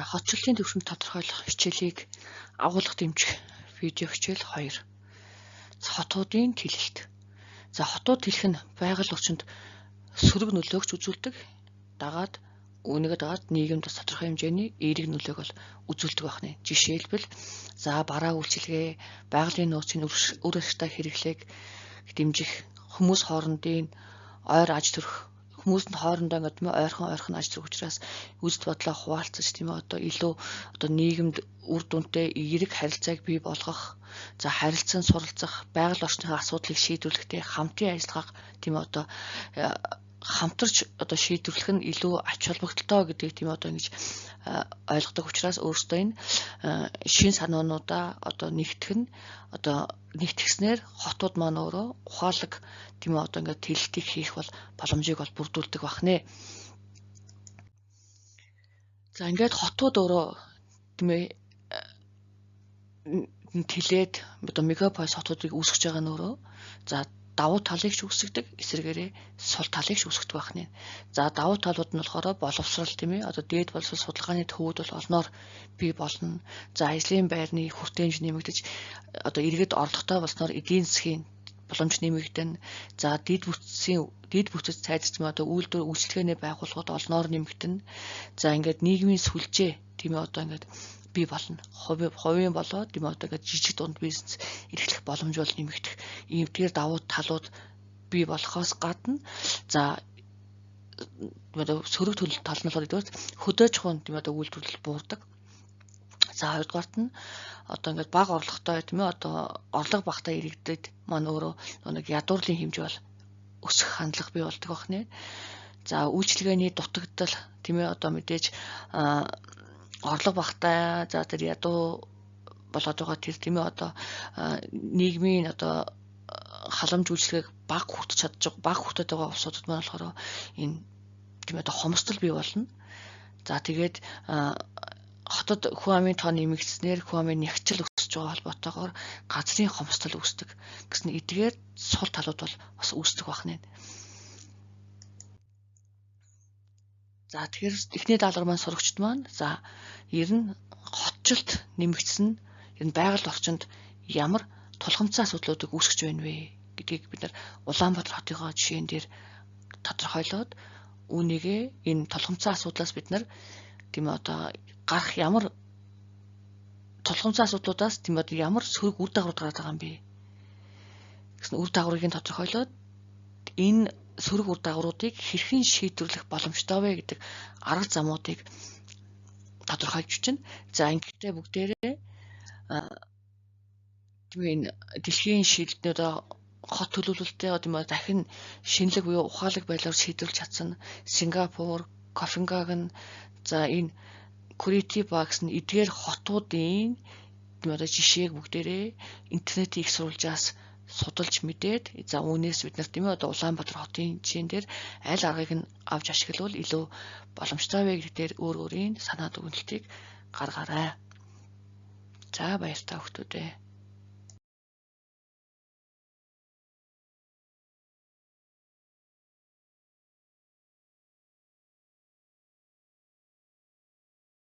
За хотчлолын түвшинд тодорхойлох хичээлийг агуулга дэмжих видео хичээл 2. Хотуудын тэлэлт. За хотууд тэлэх нь байгаль орчинд сөрөг нөлөөгч үзүүлдэг. Дагаад үүнийгээ дагаад нийгэмд бас тодорхой хэмжээний эерэг нөлөөг бол үзүүлдэг байх нэ. Жишээлбэл за бараа үйлчилгээ, байгалийн нөөцийн үр ашигтай хэрэглээг дэмжих, хүмүүс хоорондын ойр аж төрх, хүмүүс нь хоорондоо ингээд тийм ойрхон ойрхон аж төрөх учраас үзэл бодлоо хуваалцаж тийм одоо илүү одоо нийгэмд үр дүнтэй эерэг харилцааг бий болгох, за харилцан суралцах, байгаль орчны асуудлыг шийдвэрлэхдээ хамтын ажиллагааг тийм одоо хамтарч одоо шийдвэрлэх нь илүү ач холбогдолтой гэдгийг тийм одоо ингэж ойлгодог учраас өөрсдөө энэ шин санаануудаа одоо нэгтгэх нь одоо нэгтгэснээр хотууд маань өөрөө ухаалаг тийм одоо ингээд тэлэлтийг хийх бол боломжийг бол бүрдүүлдэг байх нэ. За ингээд хотууд өөрөө тийм тэлээд одоо мегаполис хотуудыг үүсгэж байгаа нь өөрөө за давуу талыг ч үүсгэдэг, эсрэгээрээ сул талыг ч үүсгэдэг байх нэ. За давуу талууд нь болохоор боловсрал тийм ээ. Одоо дээд боловсрол судалгааны төвүүд бол олноор бий болно. За ажлын байрны хүртээмж нэмэгдэж одоо иргэд орлоготой болсноор эдийн засгийн боломж нэмэгдэнэ. За дэд бүтцийн дэд бүтц сайжирч одоо үйлдвэр үйлчилгээний байгууллагууд олноор нэмэгдэнэ. За ингээд нийгмийн сүлжээ тийм ээ одоо ингээд бий болно. Хувийн болоод тийм одоо ингээд жижиг дунд бизнес эрхлэх боломж бол нэмэгдэх. Ийм тэр давуу талууд бий болохоос гадна за сөрөг төлөл тал нь болохоор нэгдүгээр хөдөө аж ахуйн тийм одоо үйлдвэрлэл буурдаг. За хоёрдугаарт нь одоо ингээд бага орлоготой тийм ээ одоо орлого багатай иргэдэд маань өөрөө нэг ядуурлын хэмжээ бол өсөх хандлага бий болдог байх нэ. За үйлчилгээний дутагдал тийм ээ одоо мэдээж орлого багатай за тэр ядуу болоод байгаа тэр тийм ээ одоо нийгмийн одоо халамж үйлчилгээг бага хүртэж чадж байгаа бага хүртээд байгаа улсуудад маань болохоор энэ тийм ээ одоо хомсдол бий болно. За тэгээд хотод хүн амын тоо нэмэгдснээр хүн амын нягчил өсөж байгаа холбоотойгоор газрын хомсдол үүсдэг гэсэн эдгээр сул талууд бол бас үүсдэг байх нэ. За тэгэхээр эхний даалгавар маань сурагчид маань за ер нь хотчлолт нэмэгдсэн нь ер нь байгаль орчинд ямар тулгамдсан асуудлуудыг үүсгэж байна вэ гэдгийг бид нар Улаанбаатар хотынхоо жишээн дээр тодорхойлоод үүнийгээ энэ тулгамдсан асуудлаас бид нар тийм одоо гарах ямар тулгамдсан асуудлуудаас тийм одоо ямар сөрөг үр дагавар гараад байгаа юм бэ гэсэн үр дагаврыг нь тодорхойлоод энэ сөрөг үр дагавруудыг хэрхэн шийдвэрлэх боломжтой вэ гэдэг арга замуудыг тодорхойлж чинь. За ингэхдээ бүгдээрээ тийм энэ дэлхийн шийдэлтнүүд хот төлөвлөлтөө тийм дахин шинэлэг буюу ухаалаг байдлаар шийдвэрлэж чадсан Сингапур, Копенгаген, за энэ Куритиба гэсэн эдгээр хотуудын тийм одоо жишээг бүгдээрээ интернетийн их сурвалжаас судалж мэдээд за үүнээс бид нар тийм ээ одоо Улаанбаатар хотын жишээн дээр аль аргыг нь авч ашиглавал илүү боломжтой вэ гэдэг дээр өөр өөрийн санаа дүгнэлтийг гаргаарай. За баяртай хүмүүстээ.